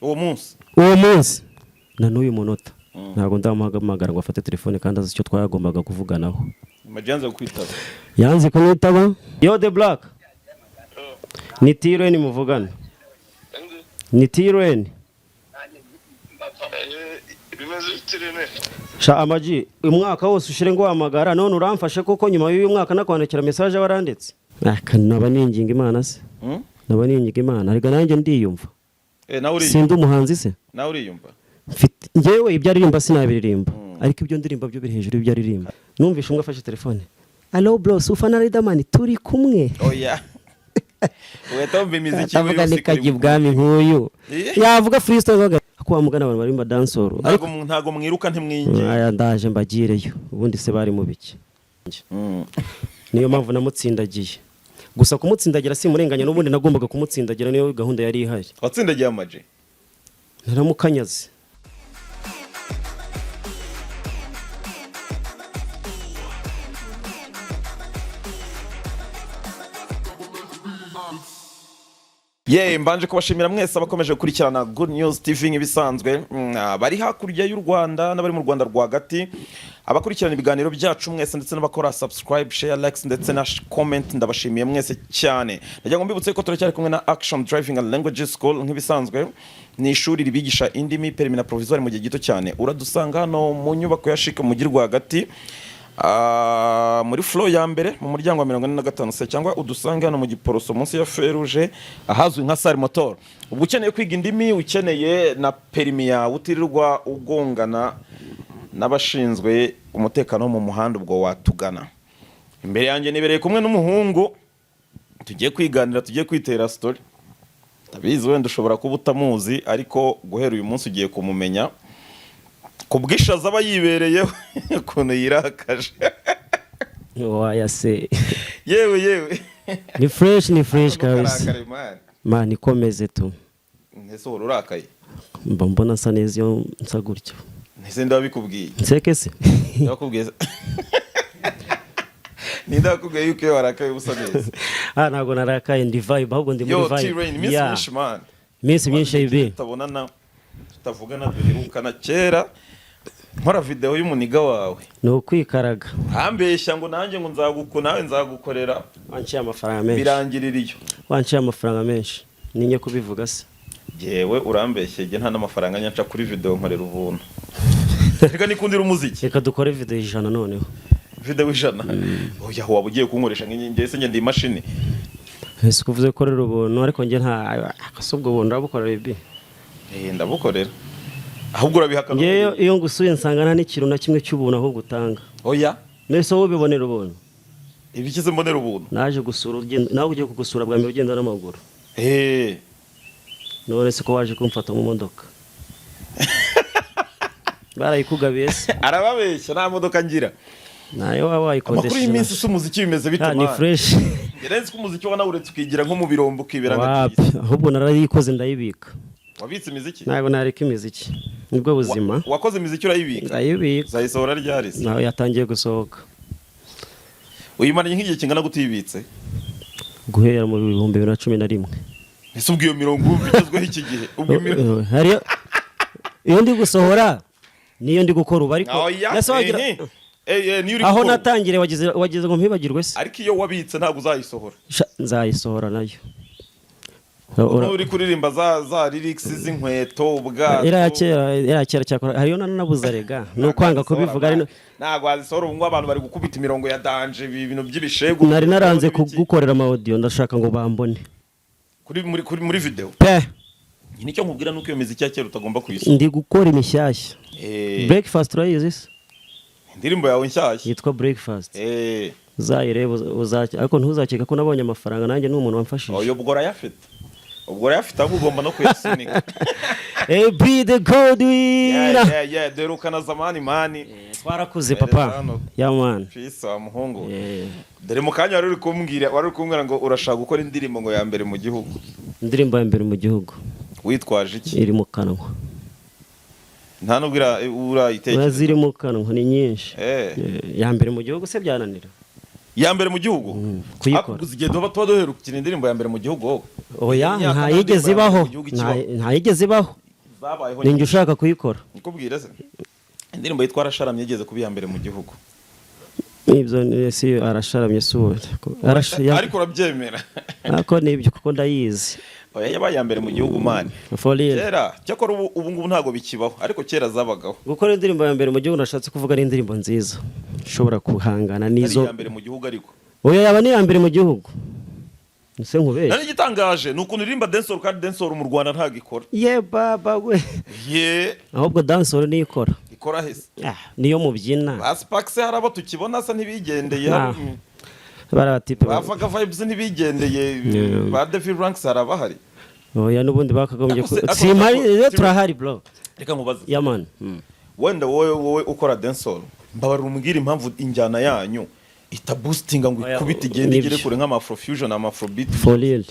Uwo munsi? Uwo munsi na n'uyu munota ntabwo ndamuhamagara ngo afate telefone, kandi azi icyo twagombaga kuvuganaho. Ama G yanze kukwitaba? Yanze kumwitaba. Yo, The Black, ni T-Rain muvugana, ni T-Rain. Bimeze bite, Rene? Sha Ama G, umwaka wose ushire ngo wahamagara, none uramfashe koko. Nyuma y'uyu mwaka nakwandikira message waranditse. Aka naba ninginga Imana se? Hmm? Naba ninginga Imana ariko nanjye ndiyumva. Eh, nawe uriyumva? Sindi umuhanzi se? Nawe uriyumva? Mfite njyewe ibyo aririmba sinabiririmba, ariko ibyo ndirimba byo biri hejuru y'ibyo aririmba. Numvishe umwe afashe telefone: "Allo bro, ufana Riderman, turi kumwe." Oya, ugahita wumva imiziki yiwe Atavuga yose. nikajya ibwami nk'uyu. Eh? Yavuga freestyle baga ko wamugana abantu barimba dancehall, ariko Ntabwo mwiruka, ntimwinginga. Aya, ndaje mbagireyo. Ubundi se bari mu biki? Niyo mpamvu namutsindagiye. Gusa kumutsindagira simurenganya, n'ubundi nagombaga kumutsindagira, niyo gahunda yari ihari. Watsindagiye Ama G? Naramukanyaze. Ye, mbanje kubashimira mwese abakomeje gukurikirana Good News TV nk'ibisanzwe, abari hakurya y'u Rwanda n'abari mu Rwanda rwagati, abakurikirana ibiganiro byacu mwese, ndetse n'abakora subscribe, share, likes ndetse na comment, ndabashimiye mwese cyane. Ndagira ngo mbibutse ko turacyari kumwe na Action Driving and Language School nk'ibisanzwe. Ni ishuri ribigisha indimi, permis na provisoire mu gihe gito cyane. Uradusanga hano mu nyubako ya Chic mu mujyi rwagati, muri floor ya mbere, mu muryango wa 45 se, cyangwa udusange hano mu Giporoso, munsi ya feruje, ahazwi nka Sari Motor. Ubwo ukeneye kwiga indimi, ukeneye na perimi yawe utirirwa ugongana n'abashinzwe umutekano wo mu muhanda, ubwo watugana. Imbere yanjye nibereye kumwe n'umuhungu tugiye kwiganira, tugiye kwitera story. Ndabizi wenda ushobora kuba utamuzi, ariko guhera uyu munsi ugiye kumumenya ku bwishaza aba yibereyeho, ukuntu yirakaje. Waya se! Yewe yewe! Ni fresh, ni fresh kabisa. Ntukarakare, man. Man, ikomeze tu. Ese uhora urakaye? Mba mbona nsa neza iyo nsa gutyo. Ese ndabikubwiye? Nseke se? Ndabakubwiye se? Ninde wakubwiye yuko iyo warakaye uba usa neza? Ah, ntabwo narakaye, ndi vibe ahubwo, ndi muri Yo, vibe. T-Rain, iminsi Yeah. myinshi, man. Iminsi myinshi, ibi. Tutabonana, tutavugana, duherukana kera nkora video y'umuniga wawe. Ni ukwikaraga. Ntambeshya ngo nanjye ngo nzaguku nawe nzagukorera. Wanciye amafaranga menshi. Birangirira iyo. Wanciye amafaranga menshi, ninye kubivuga se? Yewe, urambeshye, njye nta n'amafaranga nyaca kuri video, nkorera ubuntu. Reka nikundira umuziki. Reka dukore video 100 noneho. Video 100? Oya, waba ugiye kunkoresha nk'ingingi se? Njye ndi imashini? Ese uvuze gukorera ubuntu, ariko njye nta ese ubwo buntu urabukorera ibi? Eh, ndabukorera ahubwo urabihakana. Ngewe iyo ngusuye nsanga nta n'ikintu na kimwe cy'ubuntu ahubwo utanga. Oya. Mbese wowe ubibonera ubuntu? Ibikize mbonera ubuntu? Naje gusura ugenda, nawe ugiye kugusura bwa mbere ugenda n'amaguru. Eh. None se ko waje kumfata mu modoka, barayikugabiye se? Arababeshya, nta modoka ngira. Nayo waba Amakuru wayikodesheje? y'iminsi se, umuziki bimeze bite? Ah, ni Man? fresh. Nzi ko umuziki wanawuretse ukigira nko mu birombo, ukibera nka Wapi, Jay-Z. ahubwo narayikoze ndayibika. Wabitse imiziki? Ntabwo nareka imiziki, nibwo buzima. Wakoze imiziki urayibika? Ndayibika. Uzayisohora ryari se? Nawe yatangiye gusohoka. Uyimaranye nk'igihe kingana gute uyibitse? Guhera mu 2011. Ese ubwo iyo mirongo urumva igezweho iki gihe? Ubwo Hariyo iyo ndi gusohora niyo ndi gukora ubu, ariko Oya, Ese wagira- ehe. Eh, eh, niyo uri Aho gukora ubu. natangiriye wagize ngo mpibagirwe se? Ariko iyo wabitse ntabwo uzayisohora? Sha, nzayisohora nayo. Uri kuririmba za lyrics z'inkweto, ubwato. Iriya kera cyakora hariyo nanabuze rega, ni ukwanga kubivuga ari Ntabwo wazisohora ubu ngubu, abantu bari gukubita imirongo ya danger, ibi bintu by'ibishegu. Nari naranze n'ibiki. kugukorera ama audio, ndashaka ngo bambone. Kuri muri video? Pe. Nicyo nkubwira nuko iyo miziki ya kera utagomba kuyisohora. Ndi gukora imishyashya. Eh, Breakfast urayizi se? Indirimbo yawe nshyashya? Yitwa Breakfast. Eh. Uzayirebe ariko ntuzakeka ko nabonye amafaranga, nanjye ni umuntu wamfashije. Oyo, ubwo urayafite, ubwo urayafite, ahubwo ugomba no kuyasunika. Hey, be the good winner. Yeah, duherukana zamani, man. Twarakuze papa. Hano. Ya man. Peace wa muhungu. Eh, Dore mu kanya wari uri kumbwira ngo urashaka gukora indirimbo ngo ya mbere mu gihugu. Indirimbo ya mbere mu gihugu. Witwaje iki? Iri mu kanwa. Nta nubwo urayitekereza? Ziri mu kanwa ni nyinshi. Eh. Eh, ya mbere mu gihugu se byananira? Ya mbere mu gihugu? Kuyikora. Ariko uzi igihe tuba duherukira indirimbo ya mbere mu gihugu wowe? Oya. Imyaka nta Ntayigeze ndirimbo ya mbere ibaho. mu gihugu ikibaho. Ntayigeze ibaho. Zabayeho. Ninjye ushaka kuyikora. Nikubwire se, indirimbo yitwa "Arasharamye" igeze kuba iya mbere mu gihugu. Ibyo si arasharamye, si ubu. Ariko urabyemera? Ariko nibyo, kuko ndayizi. Oya, yabaye iya mbere mu gihugu, man. For real. Kera cyakora, ubu ngubu ntabwo bikibaho, ariko kera zabagaho. Gukora indirimbo ya mbere mu gihugu, nashatse kuvuga ari indirimbo nziza ishobora guhangana Ari n'izo. iya mbere mu gihugu ariko. Oya, yaba ni iya mbere mu gihugu ese nkubeshye? Nari igitangaje ni ukuntu uririmba dancehall, kandi dancehall mu Rwanda ntabwo ikora. Ye baba we! Ye! Ahubwo dancehall niyo ikora. Ikora hese? Ah, niyo mubyina. Ba Sparks hari abo tukibona se ntibigendeye? Ah. Bari abatipe. Bavaga Vibes ntibigendeye? Yeah. Ba David Ranks hari abahari? Oya, n'ubundi bakagombye Ariko simpari rero, turahari bro. Reka nkubaze. Yeah man. Wenda wowe ukora dancehall, mbabarira umbwire impamvu injyana yanyu itaboostinga ngo Oya, ikubite igende igere nibyo. kure nk'ama-afrofusion, ama-afrobeat. For real.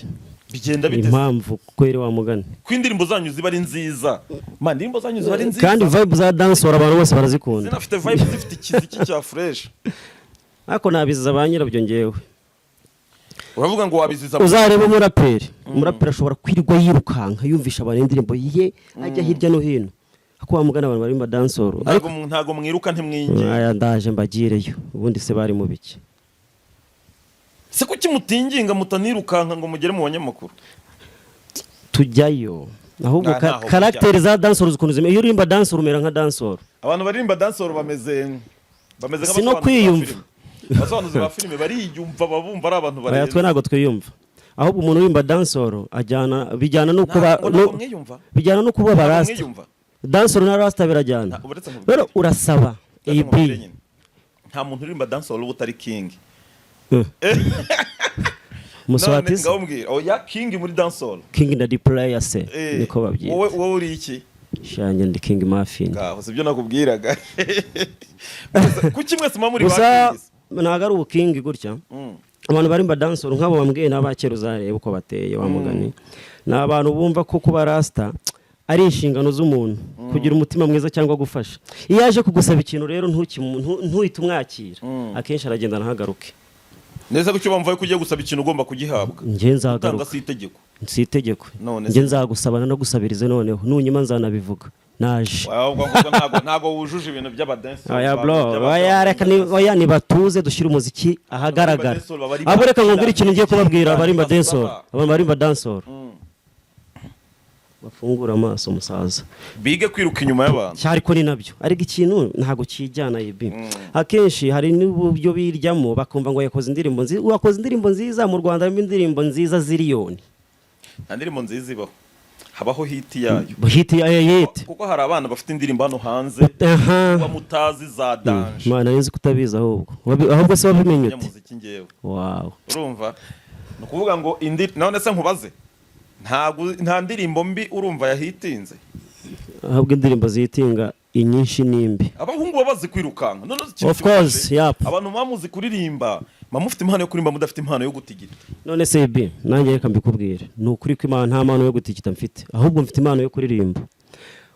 Bigenda bite? Impamvu kweri wa mugani. Ko indirimbo zanyu ziba ari nziza, man, indirimbo zanyu ziba ari nziza. Kandi vibe za dancehall abantu bose barazikunda. Zinafite vibe, zifite ikiziki cya fresh. Ariko nabiziza ba nyirabyo ngewe. Uravuga ngo wabiziza? Uzareba umuraperi ashobora kwirirwa yirukanka yumvisha abantu indirimbo ye, ajya hirya no hino, ariko wa mugani abantu barimba dancehall ariko Ntabwo mwiruka, ntimwinginga. Aya, ndaje mbagireyo. Ubundi se bari mu biki? Se kuki mutinginga, mutanirukanka ngo mugere mu banyamakuru? Tujyayo ahubwo. Ntaho Caractère za dancehall ukuntu zimeze, iyo uririmba dancehall umera nka dancehall. Abantu baririmba dancehall bameze Si no nk'abasobanuzi ba kwiyumva. filime. Abasobanuzi ba filime bariyumva, babumva ari abantu Oya, barenze. twe ntabwo twiyumva. Ahubwo umuntu uririmba dancehall ajyana, bijyana no kuba Ntabwo mwiyumva. Bijyana no kuba Ntabwo barasta. mwiyumva. Dancehall na rasta birajyana. Uretse nkubwire. Rero urasaba Uretse iyi nkubwire B nyine. Nta muntu uririmba dancehall uba utari king. Muswati None se? ngaho mbwira, oya, king muri dancehall. King na player se? Eh, Niko babyita. Wowe uri iki? Shanjye ndi King Muffin. Ngaho sibyo nakubwiraga. Kuki mwese muba muri ba Gusa king se? ntabwo ari ubukingi gutya. Abantu barimba dancehall nk'abo bambwiye n'abakera, uzareba uko bateye wa mugani, ni abantu bumva ko kuba rasta ari inshingano z'umuntu, kugira umutima mwiza cyangwa gufasha. Iyo aje kugusaba ikintu rero ntuhite umwakira, akenshi aragenda ntahagaruke. Neza, kuki bumva ko ugiye gusaba ikintu ugomba kugihabwa? Njye Gutanga nzagaruka. si itegeko. Si itegeko. None Njye se? nzagusaba nanagusabirize, noneho nunyuma nzanabivuga naje. Ahubwo ahubwo ntabwo wujuje ibintu by'abadansi. Oya bro, oya, reka ni oya, nibatuze dushyire umuziki ahagaragara. Dancehall baba ari Abo reka nkubwire ikintu ngiye kubabwira, abarimba basaba. dancehall, abantu barimba dancehall bafungura amaso, musaza. Bige kwiruka inyuma y'abantu. Cyari ko ni nabyo, ariko ikintu ntabwo kijyana ibi. Akenshi hari n'uburyo biryamo, bakumva ngo yakoze indirimbo nziza. Wakoze indirimbo nziza, mu Rwanda harimo indirimbo nziza ziliyoni. Nta ndirimbo nziza ibaho, habaho hit yayo. Hit ya hit. Kuko hari abana bafite indirimbo hano hanze Aha. kuba mutazi za danger. Mana, nzi kutabizi ahubwo. Ahubwo se wabimenye ute? Umunyamuziki ngewe. Wow. Urumva, ni ukuvuga ngo indi, none se nkubaze, ntabwo nta ndirimbo mbi urumva yahitinze? Ahubwo indirimbo zihitinga inyinshi nimbi. Abahungu baba bazi kwirukanka. None ikintu Of course, kibabaje, yap. abantu muba muzi kuririmba, muba mufite impano yo kuririmba, mudafite impano yo gutigita. None se bi nanjye reka mbikubwire, ni ukuri ko Imana nta mpano yo gutigita mfite, ahubwo mfite impano yo kuririmba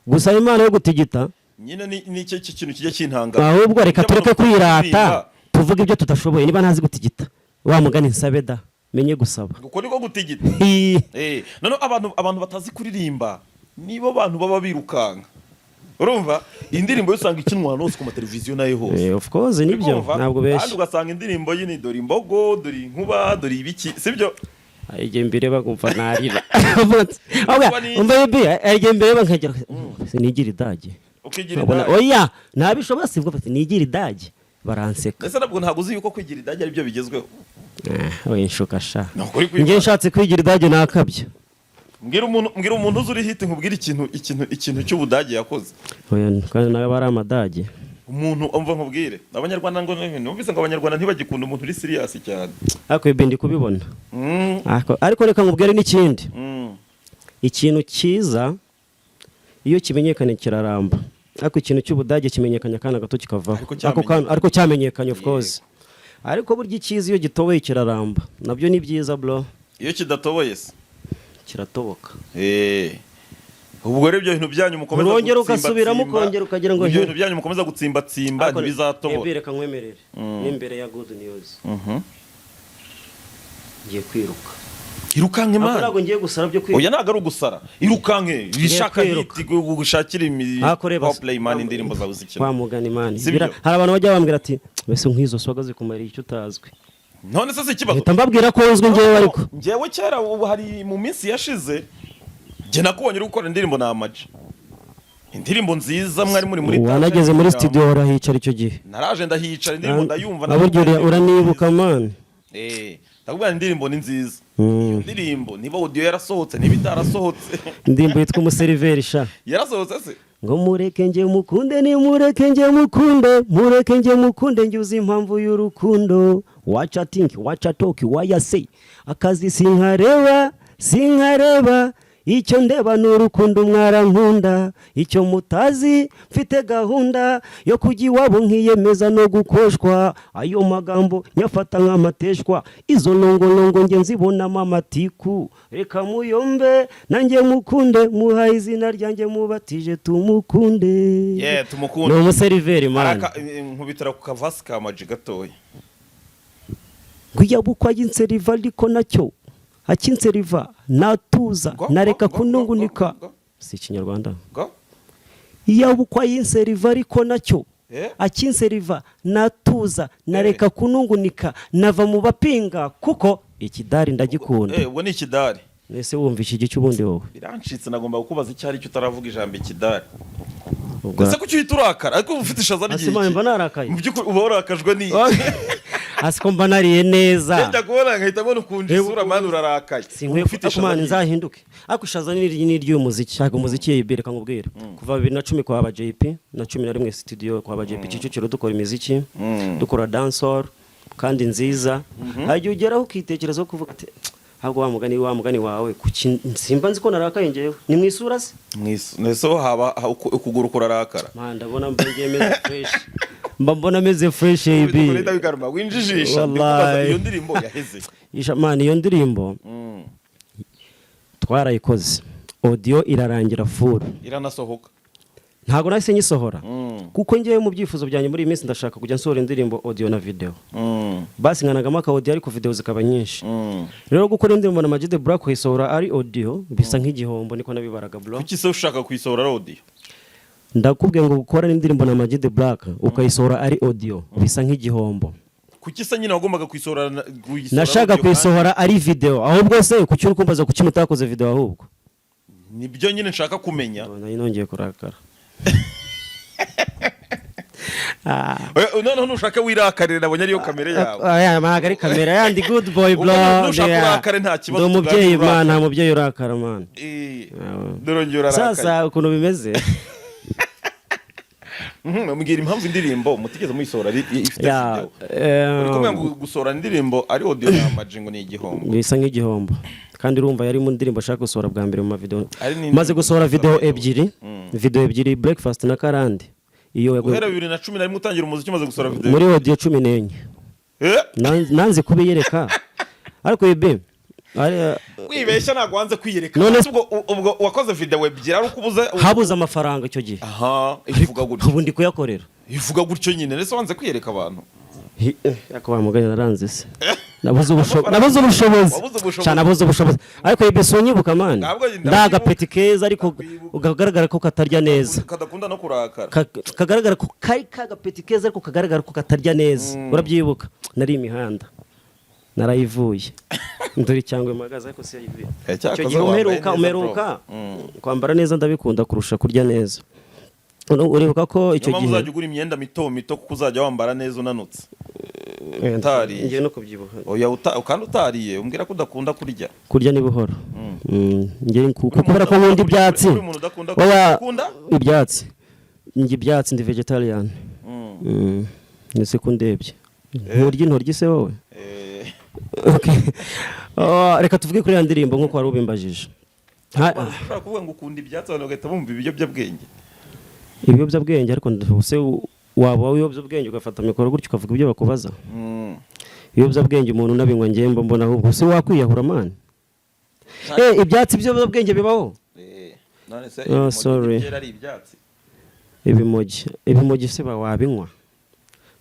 gusa. Impano yo gutigita Nyine ni icyo kintu kijya kintanga. Ahubwo reka Ibyo tureke abantu kwirata, kuririmba, tuvuge ibyo tudashoboye. Niba ntazi gutigita, wa mugani nsabe da menye gusaba. Uko niko gutigita. Hi. Noneho abantu batazi kuririmba nibo bantu baba birukanka. Urumva, indirimbo yo usanga ikinwa ahantu hose ku mateleviziyo nayo hose. Of course, nibyo. Urumva? Ntabwo Kandi benshi. ugasanga indirimbo yini, dore imbogo, dore inkuba, dore ibiki, sibyo? Igihe mbireba nkumva narira. Umva bi, igihe mbireba nkagira sinigira idage. Ukigira Nkabona, idage. Oya, ntabishobora, sibwo bati nigira idage baranseka. Ese ntabwo uzi yuko kwigira idage ari byo bigezweho? Oya, nshuka sha. Ni ukuri kw'Imana. Njye nshatse kwigira idage nakabya. Mbwira umuntu uzi uri hit, nkubwire ikintu cy'ubudage yakoze. Oya, kandi nawe bari amadage. Umuntu, umva nkubwire, Abanyarwanda ngo numvise ngo Abanyarwanda ntibagikunda umuntu uri serious cyane. Ariko ibi ndi kubibona. Ariko reka nkubwire n'ikindi. Ikintu cyiza iyo kimenyekanye kiraramba, ariko ikintu cy'ubudage kimenyekanye akana gato kikavaho. Ariko Ako cyamenyekanye. Ariko cyamenyekanye, of course. Ariko burya icyiza iyo gitoboye kiraramba, nabyo ni byiza bro. Iyo kidatoboye se? Kiratoboka. Ubwo rero ibyo bintu byanyu mukomeza Urongera ugasubiramo, gutsimbatsimba, ukongera ukagira ngo ibyo bintu byanyu mukomeza gutsimbatsimba Ariko ntibizatobora. Ebi, reka nkwemerere n'imbere ya Good News, ngiye kwiruka. Irukanke, Ntabwo man. Ntabwo ngiye gusara byo kwiga. Oya, ntabwo ari ugusara, irukanke ishaka Kwiruka. hit, gushakira imi Ariko reba play, man, indirimbo zawe zikina. Wa mugani, man. Si byo? Hari abantu bajya bambwira ati: "Mbese nk'izo swaga zikumariye icyo utazwi?" None se si ikibazo? Mpita mbabwira ko uzwi njyewe, ariko Njyewe kera, ubu hari mu minsi yashize, njye nakubonye uri gukora indirimbo na Ama G, indirimbo nziza, mwari muri Wanageze muri studio urahicara icyo gihe. Naraje ndahicara, indirimbo ndayumva. Na burya uranibuka, man. Eh, ndakubwira, indirimbo ni nziza. Iyo ndirimbo, niba audio yarasohotse, niba itarasohotse. Indirimbo yitwa "Umuseriveri" sha. Yarasohotse se? Ngo mureke njye mukunde, ni mureke njye mukunde, mureke njye mukunde, njye uzi impamvu y'urukundo. Wacha think, wacha talk, waya say, akazi sinkareba, sinkareba, icyo ndeba ni urukundo mwarankunda. Icyo mutazi, mfite gahunda yo kujya iwabo nkiyemeza no gukoshwa. Ayo magambo nyafata nk'amateshwa, izo nongolongo nge nzibonamo amatiku. Reka muyombe nanjye mukunde, muhaye izina ryanjye, mubatije, tumukunde. Yeah, tumukunde. Ni umuseriveri, man. Nkubitira ku kavasi ka Ama G gatoya. Ngo iyabukwa y'inseriva, ariko nacyo akinseriva natuza nareka kunungunika. Ngo. Si ikinyarwanda. Ngo? Iyabukwa y'inseriva, ariko nacyo akinseriva natuza nareka kunungunika, nava mu bapinga kuko ikidari ndagikunda. Eh, ubwo ni ikidari. Ese wumva iki gice ubundi wowe? Birancitse, nagomba kukubaza icyo ari cyo utaravuga ijambo ikidari. Ubwo Ese kuki uhita urakara, ariko uba ufite ishaza Ase ry'iki? mba narakaye. Mu by'ukuri uba warakajwe n'iki? Asi ko mba nariye neza. Njya kubona nkahita mbona ukunje isura, man, urarakaye. Sinkwiye Ufite ariko ishaza man ry'iki? Nzahinduke, ariko ishaza ni iry'uyu muziki. Ntabwo umuziki yibere, nkubwira, kuva 2010 kwa ba JP na 11 studio kwa ba JP Kicukiro, dukora imiziki, dukora dancehall kandi nziza. Hari igihe ugeraho ukitekerezaho kuvuga ati: "Ahubwo wa mugani wawe, kuki simba nzi ko narakaye ngewe?" Ni mu isura se? Ese ho haba ukuguru kurarakara? Man, ndabona mba ngiye meze fresh, mba mbona meze fresh AB. Urita bikaruma winjijisha, ndikubaza. Wallahi. Iyo ndirimbo yaheze? Isha, man, iyo ndirimbo twarayikoze, audio irarangira full. Iranasohoka? Ntabwo nahise nyisohora, kuko ngewe mu byifuzo byanjye muri iyi minsi ndashaka kujya nsohora indirimbo audio na video. Basi nkanagamo aka audio, ariko video zikaba nyinshi. Rero gukora indirimbo na Ama G The Black kuyisohora ari audio bisa nk'igihombo, niko nabibaraga, bro. Kuki se ushaka kuyisohora audio? Ndakubwiye ngo gukora indirimbo na Ama G The Black ukayisohora ari audio bisa nk'igihombo. Kuki se nyine wagombaga kuyisohora kuyisohora Nashaka audio? Kuyisohora ari video. Ahubwo se kuki uri kumbaza kuki mutakoze video ahubwo? Nibyo nyine nshaka kumenya. Nari nongeye kurakara. Oya, noneho nushaka wirakarire, nabonye ariyo kamere yawe. Aya ntabwo ari kamera yandi, good boy, bro. Ubwo nushaka urakare, nta kibazo, Ndi umubyeyi, tuganire. Man, nta mubyeyi urakara, man. Eh, dore ngiye urarakaye. Sasa ukuntu bimeze, Mbwira impamvu indirimbo mutigeze muyisohora ifite ya video. Uri kumwe ngo gusohora indirimbo ari audio na Ama G ngo ni igihombo. Bisa nk'igihombo, kandi urumva yari mu ndirimbo ashaka gusohora bwa mbere mu mavideo. Ari n'indirimbo Maze gusohora video video. ebyiri, video ebyiri, "Breakfast" na "Karande". Iyo Guhera 2011 utangira umuziki umaze gusohora video Muri audio 14. Eh? Nanze kubiyereka, ariko ibi Wibeshya, ntabwo wanze kwiyereka. Ubwo wakoze video ebyiri ari uko ubuze Habuze amafaranga icyo gihe. Aha, ivuga gutyo. Ubu ndi kuyakorera. Ivuga gutyo nyine, ndetse wanze kwiyereka abantu. Ariko wa mugani, naranze se? Nabuze ubushobozi. Wabuze ubushobozi. Cyane, nabuze ubushobozi, ariko ibi unyibuka, man? Ntabwo ndabyibuka. Ndagapeti keza, ariko ukagaragara ko katarya neza. Kadakunda no kurakara. Kagaragara ko kari kagapeti keza, ariko kagaragara ko katarya neza. Urabyibuka? Nari imihanda narayivuye, ndori cyangwa mpagaze, ariko si yayivuye. Eh, cyakoze Icyo gihe wambaye umeruka neza, umeruka bro. Kwambara neza ndabikunda kurusha kurya neza. Uribuka ko icyo Niyo mpamvu gihe uzajya ugura imyenda mito mito, kuko uzajya wambara neza unanutse utariye. Ngiye no kubyibuha. Oya, kandi utariye umbwira ko udakunda kurya. Kurya ni buhoro. Njye kubera ko nkunda ibyatsi. Uri umuntu udakunda Oya, ukunda? Ibyatsi, njye ibyatsi, ndi vegetarian. Ese ko ndebye nturya intoryi se wowe? Eh, Okay. Oh, reka tuvuge kuri ya ndirimbo nk'uko wari ubimbajije. Ushobora kuvuga ngo ukunda ibyatsi, abantu bagahita bumva ibiyobyabwenge. Ibiyobyabwenge, ariko se waba ibiyobyabwenge ugafata mikoro gutyo ukavuga ibyo bakubaza? Ibiyobyabwenge umuntu unabinywa, njye mba mbona ahubwo se wakwiyahura, man. Ibyatsi by'ibiyobyabwenge bibaho? Eh, none se Oh, ibimogi sorry. byera ari ibyatsi? Ibimogi se ba wabinywa?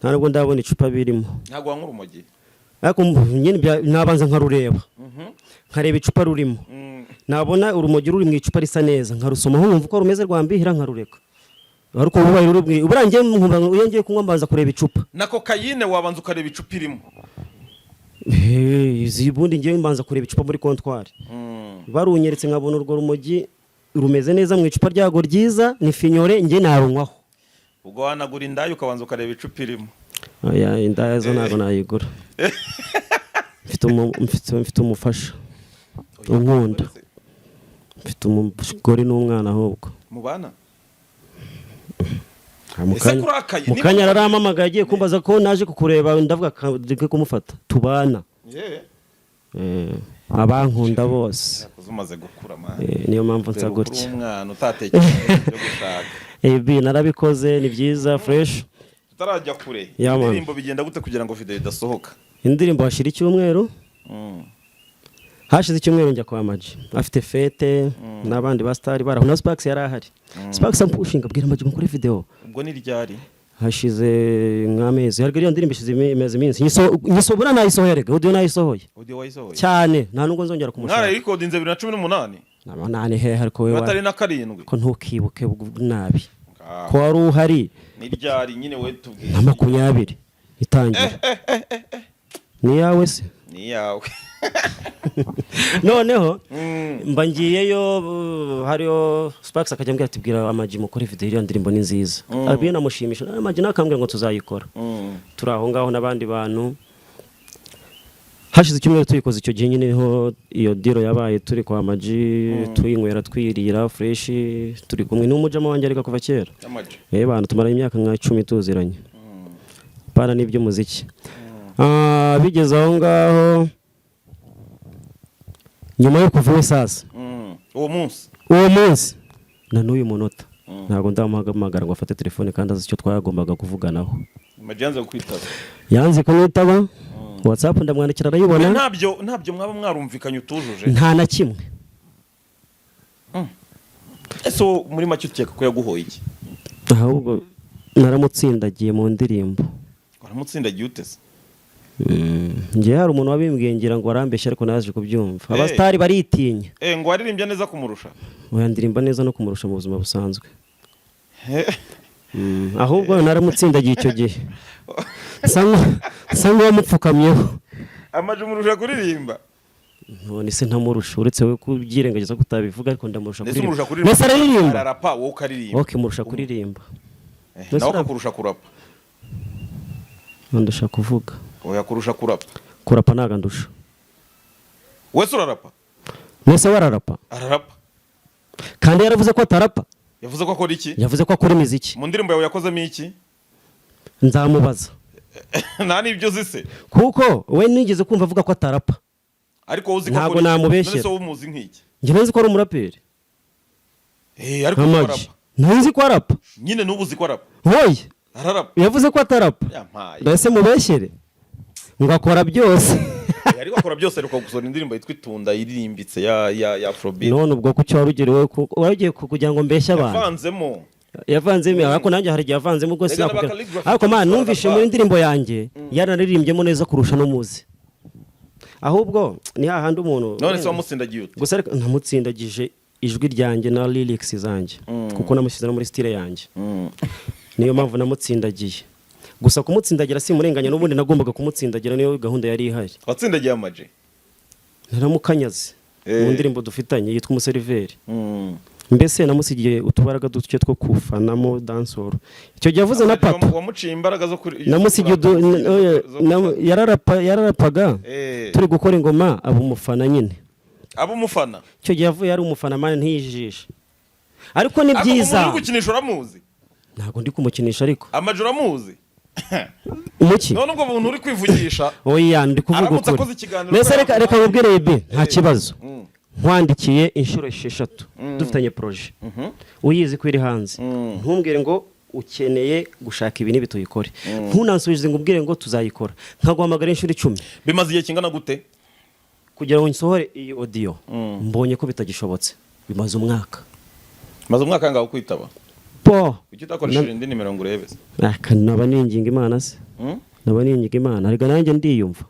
Nta nubwo ndabona icupa birimo. Ntabwo wanywa urumogi? Ariko nyine nabanza nkarureba, nkareba icupa rurimo. Nabona urumogi ruri mu icupa risa neza, nkarusomaho, nkumva uko rumeze, rwambihira, nkarureka. Ariko ubaye ruri buriya njye nkumva iyo ngiye kunywa mbanza kureba icupa. Na kokayine wabanza ukareba icupa irimo? Izi ubundi ngewe mbanza kureba icupa muri comptoir. Barunyeretse, nkabona urwo rumogi rumeze neza mu icupa ryago ryiza, ni finyore, njye narunywaho. Ubwo wanagura indaya ukabanza ukareba icupa irimo? Oya, indaya zo ntabwo nayigura. Mfite umufasha unkunda, mfite umugore n'umwana ahubwo. Mubana? Mu Ese kurakaye? Mu kanya arampamagaye, agiye kumbaza ko naje kukureba, ndavuga reka kumufata tubana. Abankunda bose. Yakuze, umaze gukura, man. Niyo mpamvu nsa Dore ukuri gutya. Umwana utatekereje ibyo gushaka. Ibi narabikoze, ni byiza, fresh. Tutarajya kure, Yeah, man. indirimbo bigenda gute kugira ngo video idasohoka? Indirimbo hashira icyumweru. Hashize icyumweru njya kwa Maji, afite fête n'abandi ba star baraho, na Sparks yari ahari. Sparks ampushinga, abwira Maji mukore video. Ubwo ni ryari? Hashize nk'amezi, harya iriya ndirimbo ishize iminsi nyisobura, nayisohoye rega, audio nayisohoye. Audio wayisohoye? Cyane, nta nubwo nzongera kumushaka. Mwarayikodinze 2018? Nani hehe, ariko wewe Batari na karindwi. Ko ntukibuke nabi Ah. ko wari uhari. Ni ryari nyine, we tubwire. Nka 20 itangira, ni iyawe se? Ni iyawe. Noneho mba ngiyeyo, hariyo Sparks, akajya ambwira ati: "Bwira Amaji mukore video, iriya ndirimbo ni nziza." Abwiye namushimisha, Amaji nawe akambwira ngo tuzayikora. Turi aho ngaho n'abandi bantu, hashize icyumweru tuyikoze. Icyo gihe nyine niho iyo deal yabaye, turi kwa Amaji, tuyinywera, twirira fresh, turi kumwe n'umujama wanjye ariko kuva kera. Amaji. Bantu tumaranye imyaka nka 10 tuziranye, pana n'iby'umuziki. Bigeze aho ngaho nyuma yo kuva iwe sasa. Uwo munsi? Uwo munsi na n'uyu munota ntabwo ndamuhamagara ngo afate telefone, kandi azi icyo twagombaga kuvuganaho. Amaji yanze kukwitaba? Yanze kumwitaba. WhatsApp ndamwandikira, arayibona. Ntabyo mwaba mwarumvikanye utujuje? Nta na kimwe. Ese wowe muri make ukeka ko yaguhoye iki? Ahubwo naramutsindagiye mu ndirimbo. Waramutsindagiye ute se? Njye hari umuntu wabimbwiye, ngira ngo arambeshya, ariko naje kubyumva. Abasitari baritinya. Ngo waririmbye neza kumurusha? Oya, ndirimba neza no kumurusha mu buzima busanzwe. Ahubwo naramutsindagiye icyo gihe, nsa nk'uwamupfukamyeho. Amaji umurusha kuririmba? None se ntamurusha? Uretse we kubyirengagiza ko utabivuga, ariko ndamurusha. Ndetse umurusha kuririmba. kuririmba? Mbese araririmba? Ararapa, wowe ukaririmba. Ok, murusha kuririmba. Nawe akakurusha kurapa? Ndusha kuvuga. Oya, kurusha kurapa. Kurapa ntabwo andusha. Wese urarapa? Mbese wararapa? Ararapa. Kandi yaravuze ko atarapa. Yavuze ko akora iki? Yavuze ko akora imiziki. Mu ndirimbo yawe yakozemo iki? Nzamubaza. Nta n'ibyo uzi se? Kuko we nigeze kumva avuga ko atarapa. Ariko wowe uzi ko Ntabwo akora iki? namubeshyera. None se wowe umuzi nk'iki? Njye nzi ko ari umuraperi. Ariko uzi ko Nk'Amagi. arapa. Ntuzi ko arapa? Nyine n'ubu uzi ko arapa? Hoye. Ararapa. Yavuze ko atarapa. Yampaye. Mbese mubeshyere ngo akora byose? Ariko akora byose, ariko gusohora indirimbo yitwa Itunda iririmbitse ya Afrobeat. None ubwo kuki warugerewe wari ugiye kugira ngo mbeshye abantu? Yavanzemo. Yavanzemo, ariko nanjye hari igihe yavanzemo, ubwo Rega sinakubwira. n'aba Khaligraph Ariko man, batwara numvishe ba- muri indirimbo yanjye yaranariririmbyemo neza kurusha n'umuzi. Ahubwo ni hahandi umuntu None se wamutsindagiye ute? Gusa ariko namutsindagije ijwi ryanjye na lyrics zanjye, kuko namushyize no muri style yanjye. Niyo mpamvu namutsindagiye. Gusa kumutsindagira simurenganya, n'ubundi nagombaga kumutsindagira, niyo gahunda yari ihari. Watsindagiye Amaji? Naramukanyaze mu ndirimbo dufitanye yitwa Umuseriveri. Mbese namusigiye utubaraga duke two kufanamo dancehall icyo gihe yavuze na Amaji papa. Wamuciye imbaraga zo kuri Namusigiye oya, yararapaga. Turi gukora ingoma aba umufana nyine. Aba umufana? Icyo gihe yavuye ari umufana, man, ntiyijijishe, ariko ni Ariko byiza. umuntu uri gukinisha uramuzi? Ntabwo ndi kumukinisha ariko. Amaji uramuzi? Umuki? None ubwo buntu uri kwivugisha? Oya, ndi kuvuga Aramutse ukuri. akoze ikiganiro Mbese reka nkubwire ibi, nta kibazo. Nkwandikiye inshuro 6 dufitanye projet, uyizi ko iri hanze, ntumbwire ngo ukeneye gushaka ibi n'ibi tuyikore, ntunansubize ngo umbwire ngo tuzayikora, nkaguhamagara inshuro 10. Bimaze igihe kingana gute? Kugira ngo nsohore iyi audio, mbonye ko bitagishobotse, bimaze umwaka. Maze umwaka ngaho kwitaba? Po. Kuki utakoresheje indi nimero ngo urebe se? Aka naba ninginga Imana se? Mm? Naba ninginga Imana, ariko nanjye ndiyumva.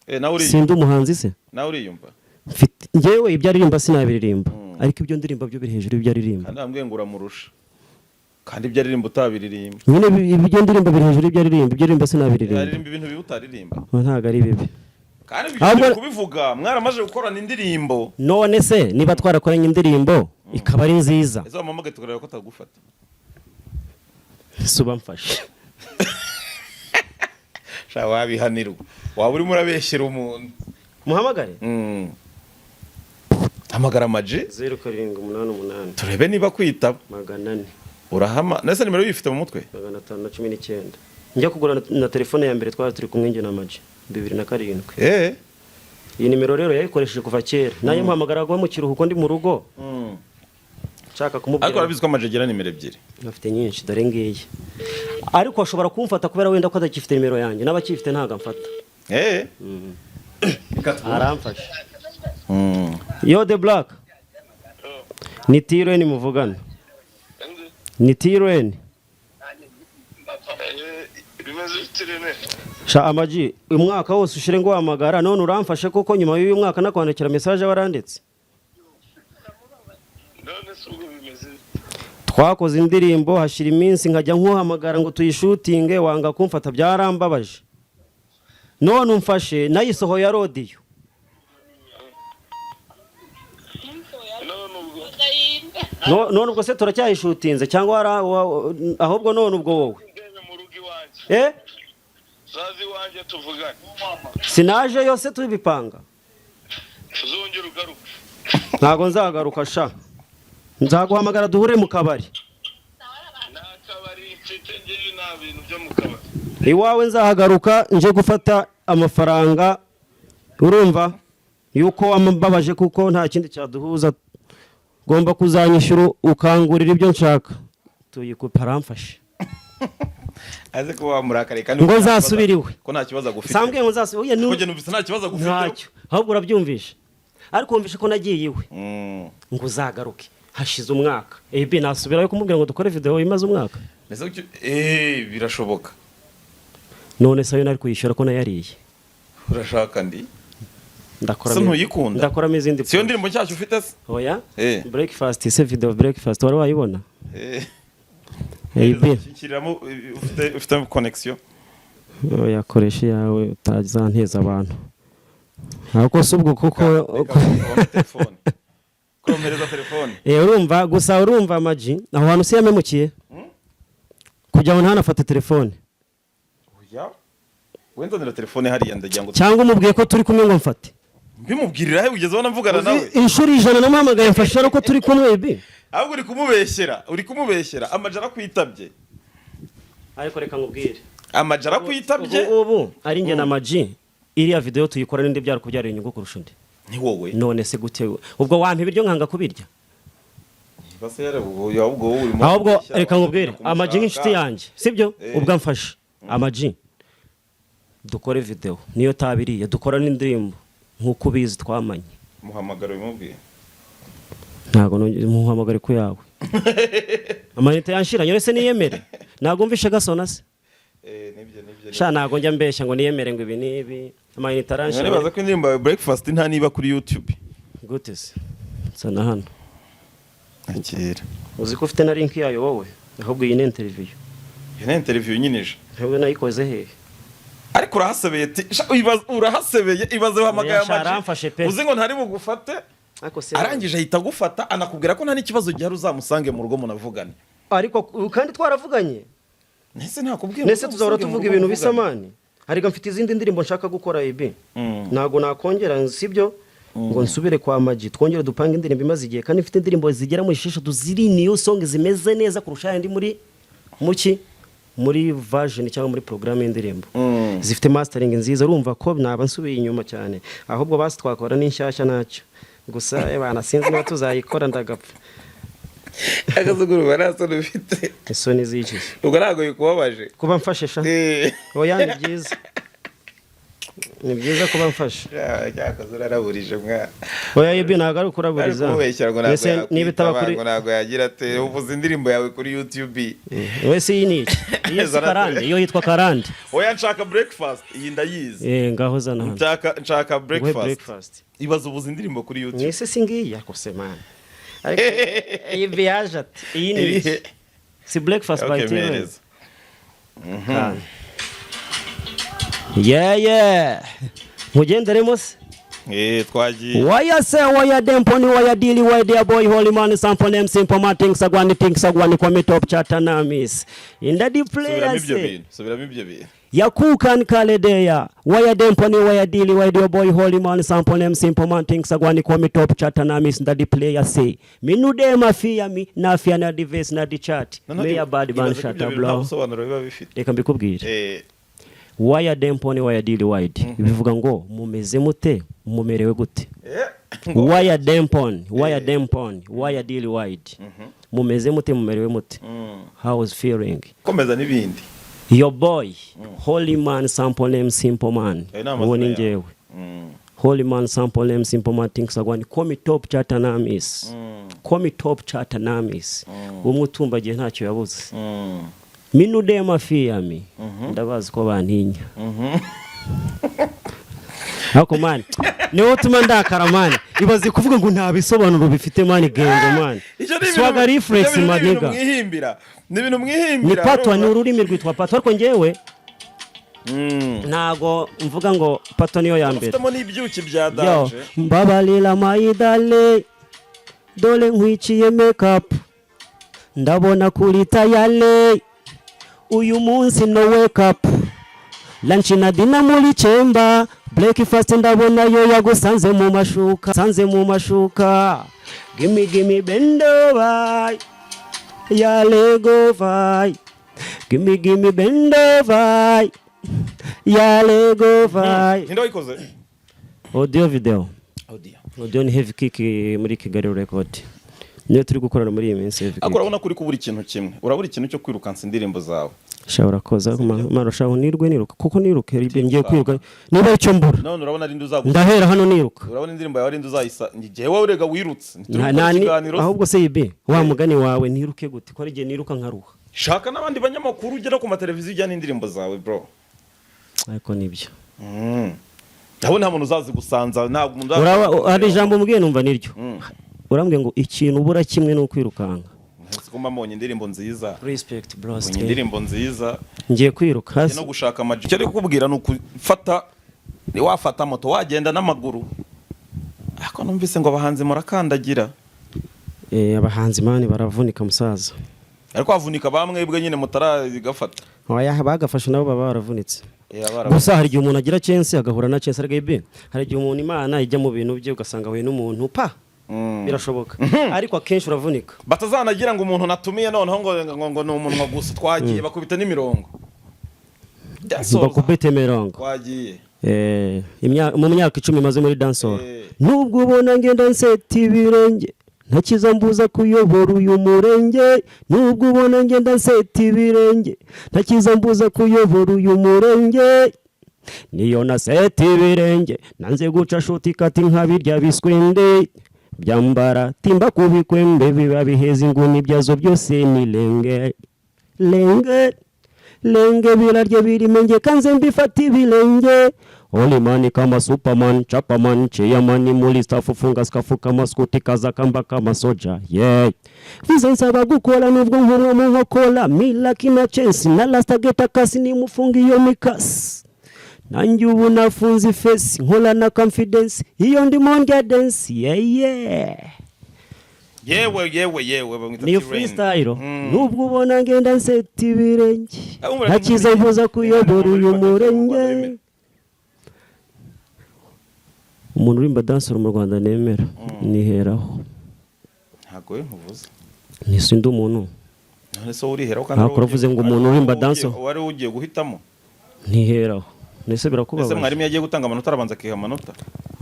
Nawe uriyumva? Sindi umuhanzi se? Nawe uriyumva? Mfite njyewe ibyo aririmba sinabiririmba, ariko ibyo ndirimba byo biri hejuru y'ibyo aririmba. Kandi nambwiye ngo uramurusha, kandi ibyo aririmba utabiririmba. Nyine ibyo ndirimba biri hejuru y'ibyo aririmba, ibyo aririmba sinabiririmba. Aririmba ibintu bibi utaririmba. Ntabwo ari bibi. Kandi ibyo uri kubivuga mwaramaze gukorana indirimbo. None se niba twarakoranye indirimbo ikaba ari nziza? Ese wamuhamagaye tukareba ko atagufata? Si uba mfashe. Sha, wabihanirwa, waba urimo urabeshyera umuntu. Muhamagare. Hamagara Amaji. 0788. Turebe niba kwitaba. 400. Urahama nese nimero uyifite mu mutwe? 519. Njya kugura na telefone ya mbere twari turi kumwe njye na Maji 2007. Iyi nimero rero yayikoresheje kuva kera, nayo muhamagara mu kiruhuko ndi mu rugo nshaka Ariko kumubwira. urabizi ko Amaji agira nimero ebyiri. Afite nyinshi, dore ngiyi, ariko ashobora kumfata kubera wenda ko atakifite nimero yanjye, n'abakifite ntabwo amfata. Aramfasha. Yo, The Black, ni Tireni muvugana, ni Tireni. Bimeze bite, Rene? Sha Amaji, umwaka wose ushire ngo wahamagara, none uramfashe kuko nyuma y'uyu mwaka nakwandikira message waranditse. None se ubwo bimeze bite? Twakoze indirimbo hashira iminsi nkajya nkuhamagara ngo tuyishutinge, wanga kumfata, byarambabaje. None umfashe, nayisohoye audio. None ubwo None ubwo se turacyayishutinze cyangwa ahubwo none ubwo wowe ugeze mu rugo iwanjye? Eh. Zaza iwanjye tuvugane. Sinaje yose tubipanga. Uzongera ugaruke. Ntago nzagaruka sha, nzaguhamagara duhure mu kabari. Nta kabari mfite ngewe, nta bintu byo mu kabari. Iwawe nzahagaruka nje gufata amafaranga, urumva yuko wambabaje, kuko nta kindi cyaduhuza. Ngomba kuzanyishyura ukangurira ibyo nshaka tuyikupe. Aramfashe. Aze kuba wamurakariye kandi Ngo ko nta kibazo- nzasubire iwe. Ko nta kibazo agufite. Sambwiye ngo nzasubire Ko njye numvise nta kibazo agufite. Ntacyo, ahubwo urabyumvisha, ariko wumvishe ko nagiye iwe ngo uzagaruke hashize umwaka. Ebi nasubirayo kumubwira ngo dukore video imaze umwaka? Mbese birashoboka. None se ayo nari kuyishyura ko nayariye? Urashaka ndi Ndakora Se ntuyikunda? Ndakoramo izindi. Siyo ndirimbo nshyashya ufite se? Oya. Eh. Breakfast se, video breakfast wari wayibona? Eh. AB. Shyiriramo, ufite connection. Oya, koresha iyawe utazanteza abantu. Ariko si ubwo kuko Reka ukabona telefone, komereza telefone. Urumva gusa, urumva Amaji aho hantu si yamemukiye kugira ngo ntanafate telefone? Oya, wenzanira telefone hariya, ndagira ngo Cyangwa umubwiye ko turi kumwe ngo mfate? Mbimubwirira he ugeze ubona mvugana nawe? Inshuro 100 namuhamagaye mfasha ari uko turi kumwe ibi. Ahubwo uri kumubeshyera, uri kumubeshyera. Amaji arakwitabye. Ariko reka nkubwire. Amaji arakwitabye. Ubu ari njye na Amaji, iriya video tuyikora n'indi byari kubyara inyungu kurusha undi. Ni wowe. None se gute ubwo wampa ibiryo nkanga kubirya? Base yarabuye, ahubwo wowe urimo Ahubwo kubeshya, reka nkubwire. kumushaka. Amaji nk'inshuti yanjye, sibyo? Eh. Ubwo amfashe Amaji dukore video niyo tabiriye, dukora n'indirimbo nk'uko ubizi twamanye. Muhamagara ubimubwiye. Ntabwo muhamagare ku yawe, amayinite yanshiranye. Uretse niyemere, ntabwo mvishe gasona se? Eh, nibyo, nibyo. Sha, ntabwo njya mbeshya ngo niyemere ngo ibi n'ibi, amayinite aranshiranye. Nibaza ko indirimbo yawe breakfast nta niba kuri YouTube. Gute se? Nsana hano. Akira. Uzi ko ufite na link yayo wowe? Ahubwo iyi ni interview. Iyo ni interview nyine ije. Wowe nayikoze hehe? Ariko urahasebeye sha, urahasebeye, ibaze uhamagaye Oya, sha, Amaji aramfashe pe. uzi ngo ntari bugufate. Ariko se Arangije ahita agufata, anakubwira ko nta n'ikibazo gihari, uzamusange mu rugo munavugane. Ariko kandi twaravuganye. Nese ntakubwiye ngo Nese tuzahora uzamusange mu tuvuga rugo ibintu bisa? muvugane? Mani, ariko mfite izindi ndirimbo nshaka gukora ibi. Ntabwo nakongera, sibyo, ngo nsubire kwa Maji twongere dupange indirimbo imaze igihe, kandi mfite indirimbo zigera muri 6 ziri new song zimeze neza kurusha yandi muri muki, muri version cyangwa muri porogaramu y'indirimbo, zifite mastering nziza. Urumva ko naba nsubiye inyuma cyane. Ahubwo basi twakora n'inshyashya ntacyo gusa bana, sinzi niba tuzayikora ndagapfa. Akazuguru nta soni ufite. Isoni z'iki? Ubwo ntabwo bikubabaje? Kuba mfashe sha? Eh. Oya, ni byiza. Ni byiza kuba mfasha. Cyakoze uraraburije, mwana. Oya, ibi ntabwo ari Ari ukuraburiza. Kubeshya ngo ntabwo Mbese niba itaba yakwitaba, kuri ngo ntabwo yagira ate, uvuze indirimbo yawe kuri YouTube. Wese iyi ni iki? Iyi si Zana. Karande, iyo yitwa Karande. Oya, nshaka Breakfast, iyi ndayizi. Eh, ngaho zana hano. Nshaka Nguhe Breakfast. Breakfast. Ibaze ubuze indirimbo kuri YouTube. Mwese si ngiyi akose, man? Ariko iyi biyaje ati iyi ni iki? Irihe? Si Breakfast by Okay, T-Rain? mpereza. Yeah, mugenderemo se. Eh, twagiye. Why say why dem pony why deal why their boy holy man sample name simple man things agwani things agwani kwa top chatanamis in the Subiramo player ibyo say bintu, subiramo ibyo bintu. Yakukan Kaledeya why dem pony why deal why their boy holy man sample name simple man things agwani kwa top chatanamis in the player say me nu dem afia me na afia na the verse na the chat me a bad man Ibaze ko shut ibyo up bintu nta blow. busobanuro biba bifite. Reka mbikubwire. Eh. Waya demponi waya dili wide bivuga ngo mumeze mute, mumerewe gute? Eh. Waya dempon waya dempon waya dili wide, mumeze mute, mumerewe mute? How was feeling? Komeza n'ibindi. Your boy holy man sample name simple man. Ayo ni amazina Uwo ni yawe. njyewe. Holy man sample name simple man things agwani call top chatanamis, call me top chatanamis, umwe utumbagiye ntacyo yabuze. Minude mafiyami, ndabazi ko bantinya, ariko man, niwo utuma ndakara, man. Ibaze kuvuga ngo nta bisobanuro bifite, man. Gengo, man. Icyo ni ibintu- Swaga reflex. Ibyo bintu ni ibintu Maniga. mwihimbira, ni ibintu Ni mwihimbira. patois, ni Urumva? ururimi rwitwa patois, ariko njyewe ntago mvuga ngo patois niyo ya mbere. Ufitemo n'ibyuki bya Yo, danger. Mbabarira mayidale, dore nkwiciye makeup, ndabona kuri tayale uyu munsi no wake up, lunch na dinner muri chamber, breakfast ndabona yo yagusanze mu mashuka, sanze mu mashuka. Gimme gimme bend over ya lego vai, gimme gimme bend over ya lego vai. Ninde wayikoze? Audio, video. Audio. Audio ni Heavy Kick muri Kigali Record, niyo turi gukorana muri iyi minsi, Heavy Ariko Kick. urabona ko uri kubura ikintu kimwe, urabura ikintu cyo kwirukansa indirimbo zawe. Sha, urakoze. Marushaho nirwe niruka kuko niruka ngiye kwiruka niba aricyo mbura. None urabona ari uzagusa. Ndahera hano niruka. Urabona indirimbo yawe ari uzayisa igihe wowe urega wirutse. Ntituri Nta- gukora nta- ikiganiro. Ahubwo se ibi wa mugani wawe, niruke gute ko ari igihe niruka nkaruha? Shaka n'abandi banyamakuru ugera ku mateleviziyo ujyana indirimbo zawe, bro. Ariko nibyo. Ndabona nta muntu uzazi gusanza, ntabwo umuntu uzazi. Uraba hari ijambo mbwiye numva niryo urambwiye ngo ikintu ubura kimwe ni ukwirukanka. Siko mbonye indirimbo nziza. Respect, bro. Mbonye indirimbo nziza. Ngiye kwiruka hasi. No gushaka amaji, icyo ari kukubwira ni ukufata, wafata moto, wagenda n'amaguru, ariko numvise ngo abahanzi murakandagira. Eh, abahanzi, man, baravunika musaza. Ariko havunika bamwebwe nyine mutaragafata. Oya, bagafashe nabo baba baravunitse. Eh, Gusa hari igihe umuntu agira chance agahura na chance, ariko ibi hari igihe umuntu Imana ijya mu bintu bye ugasanga ahuye n'umuntu pa. Birashoboka, ariko akenshi uravunika. Batazanagira ngo umuntu natumiye noneho ngo ni umunwa gusa, twagiye bakubita n'imirongo. Dancehall. Bakubite mirongo. Twagiye. Eh, mu myaka 10 maze muri dancehall, Eh. nubwo ubona ngenda nseta ibirenge, ntakiza mbuza kuyobora uyu murenge. Nubwo ubona ngenda nseta ibirenge, ntakiza mbuza kuyobora uyu murenge. Niyo naseta ibirenge nanze guca shortcut nkabirya biswende byambara timba ku bikwembe biba biheza inguni byazo byose ni lenge lenge lenge, birarya birimenge kanze mbifata ibirenge. Holy man kama Superman, Chapaman, Chairman, muri staff, funga skafu kama skuti, kaza kamba kama soja, yeah. Visa nsaba gukora nubwo nkomwa mu nkokora mila kina chance na last geta kasi nimufunga iyo mikasi. Nanjye ubu nafunze ifesi, nkora na confidence iyo ndimo ndya dance, yeah. Yewe yewe yewe, bamwita Niyo T-Rain. freestyle. Nubwo ubona ngenda nseta ibirenge, Ah, umva, ntakiza mbuza kuyobora uyu Umuntu murenge. wemera. Umuntu urimba dancehall mu Rwanda nemera niheraho. Ntabwo we nkuvuze. Ntisi umuntu. None se wowe uriheraho kandi Ntabwo wari uravuze ngo umuntu urimba dancehall. Wari ugiye guhitamo. Ntiheraho nese Ese birakubabaje? Mwarimu yagiye gutanga amanota, arabanza akiha amanota.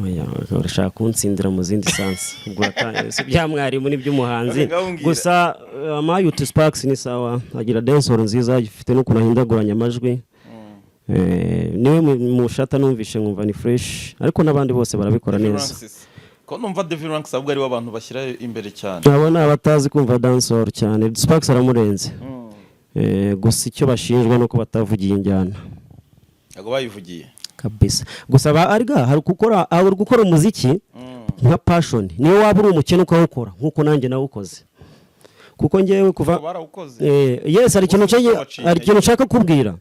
Oya, urashaka kuntsindira mu zindi sansi, ubwo uratangiye. Si bya mwarimu n'iby'umuhanzi. Okay, ngaho mbwira. Gusa Mayuti Sparks ni sawa, agira dancehall nziza, ifite n'ukuntu ahindaguranya amajwi. Niwe mushata numvishe nkumva ni fresh, ariko n'abandi bose barabikora Davy neza. Ranks. Ko numva Davy Ranks ahubwo ariwe abantu bashyira imbere cyane? Abo ni abatazi kumva dancehall cyane. Sparks aramurenze. Gusa icyo bashinjwa ni uko batavugiye injyana. Ntabwo bayivugiye. Kabisa. Gusa ba arga hari gukora umuziki nka passion, niyo waba uri umukene ukawukora nk'uko nanjye nawukoze, kuko ngewe kuva Barawukoze. Yes, hari ikintu Gusa baciye hari intege. ikintu nshaka kubwira.